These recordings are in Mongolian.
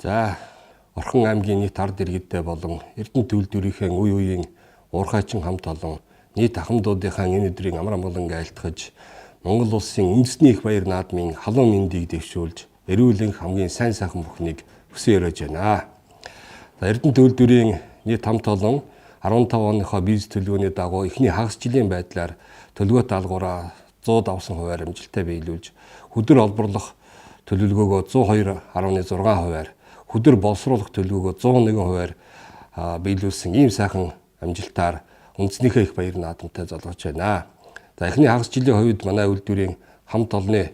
За, Орхон аймгийн нийт ард иргэдтэй болон Эрдэнэт үйлдвэрийнхээ үе үеийн уурхайчин хамт олон нийт ахмадуудынхаа энэ өдрийн амар амгалан айлтгаж, Монгол улсын үндэсний их баяр наадмын халуун мэндийг дэвшүүлж, эрүүлэн хамгийн сайн сайхан бүхнийг хүсэн өрөөж байна. За, Эрдэнэт үйлдвэрийн нийт хамт олон 15 оныхоо бизнес төлөвлөгөөний дагуу эхний хагас жилийн байдлаар төлөвлөгөө даалгавраа 100 хувиар амжилттай биелүүлж, хөдөр олборлох төлөвлөгөөгөө 102.6 хувиар, хөдөр боловсруулах төлөвлөгөөгөө 101 хувиар биелүүлсэн ийм сайхан амжилтаар үндэснийхээ их баяр наадамтай золгож байна. За, эхний хагас жилийн хувьд манай үйлдвэрийн хамт олонны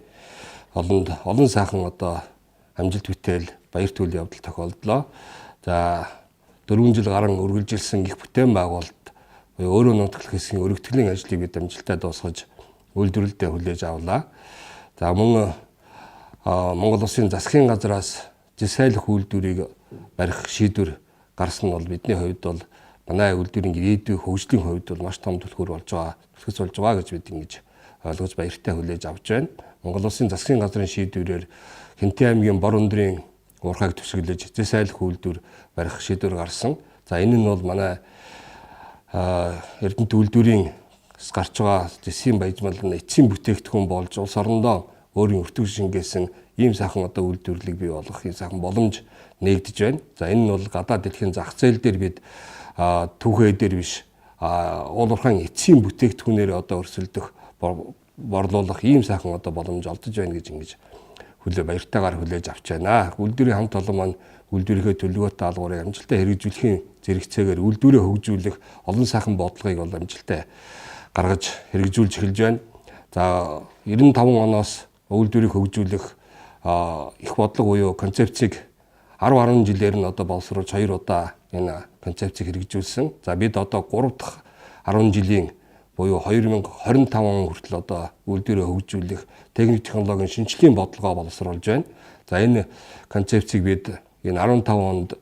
олонд олон сайхан одоо амжилт бүтээл, баяр үйл явдал тохиолдлоо. За, 4 жил гарan үргэлжилсэн их бүтээн байгуулалт буюу өөрөө нутаглах хэсгийн өргөтгөлийн ажлыг бид амжилттай дуусгаж, үйлдвэрлэлдээ хүлээж авлаа. За, мөн Монгол Улсын засгийн газраас зэс айлах үйлдвэрийг барих шийдвэр гарсан нь бол бидний хувьд бол манай үйлдвэрийн ирээдүйн хөгжлийн хувьд бол маш том түлхүүр болж байгаа, түлхэц болж байгаа гэж бид ингэж ойлгож, баяртай хүлээж авч байна. Монгол Улсын засгийн газрын шийдвэрээр Хэнтийн аймгийн бор өндрийн уурхайг түшиглэж, зэс айлах үйлдвэр барих шийдвэр гарсан. За, энэ нь бол манай Эрдэнэт үйлдвэрийн гарч байгаа зэсийн баяжмал нь эцсийн бүтээгдэхүүн болж, улс орондоо өөрийн өртөг шингээсэн ийм сайхан одоо үйлдвэрлэлийг бий болгох ийм сайхан боломж нээгдэж байна. За, энэ нь бол гадаад дэлхийн зах зээл дээр бид түүхээ дээр биш, уул уурхайн эцсийн бүтээгдэхүүнээр одоо өрсөлдөх, борлуулах ийм сайхан одоо боломж олдож байна гэж ингэж хүлээ баяртайгаар хүлээж авч байна. Үйлдвэрийн хамт олон маань үйлдвэрийнхээ төлөвлөгөөтэй даалгаврыг амжилттай хэрэгжүүлэхийн зэрэгцээгээр үйлдвэрээ хөгжүүлэх олон сайхан бодлогыг бол амжилттай гаргаж хэрэгжүүлж эхэлж байна. За, 95 оноос үйлдвэрийг хөгжүүлэх их бодлого буюу концепцийг 10 10 жилээр нь одоо боловсруулж, хоёр удаа энэ концепцийг хэрэгжүүлсэн. За, бид одоо 3 дахь 10 жилийн буюу 2025 он хүртэл одоо үйлдвэрээ хөгжүүлэх техник технологийн шинжлэлийн бодлогоо боловсруулж байна. За, энэ концепцийг бид энэ 15 онд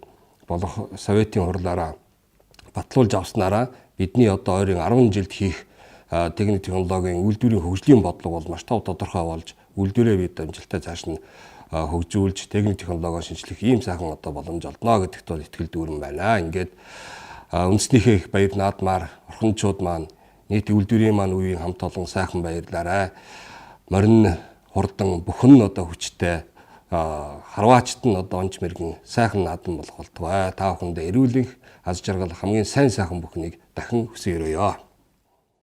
болох Советын хурлаараа батлуулж авснараа бидний одоо ойрын 10 жилд хийх техник технологийн үйлдвэрийн хөгжлийн бодлого бол маш тов тодорхой болж, үйлдвэрээ бид амжилттай цааш нь хөгжүүлж, техник технологийн шинжлэх ийм сайхан одоо боломж олдно гэдэгт бол итгэл дүүрэн байна. Ингээд үндэснийхээ их баяр наадмаар орхончууд маань, нийт үйлдвэрийн маань үеийн хамт олон сайхан баярлаарай. Морин хурдан бүхэн нь одоо хүчтэй, харваачт нь одоо онч мэрэгэн сайхан наадам болох болтугай. Та бүхэндээ эрүүлэнх аз жаргал, хамгийн сайн сайхан бүхнийг дахин хүсэн өрөөе.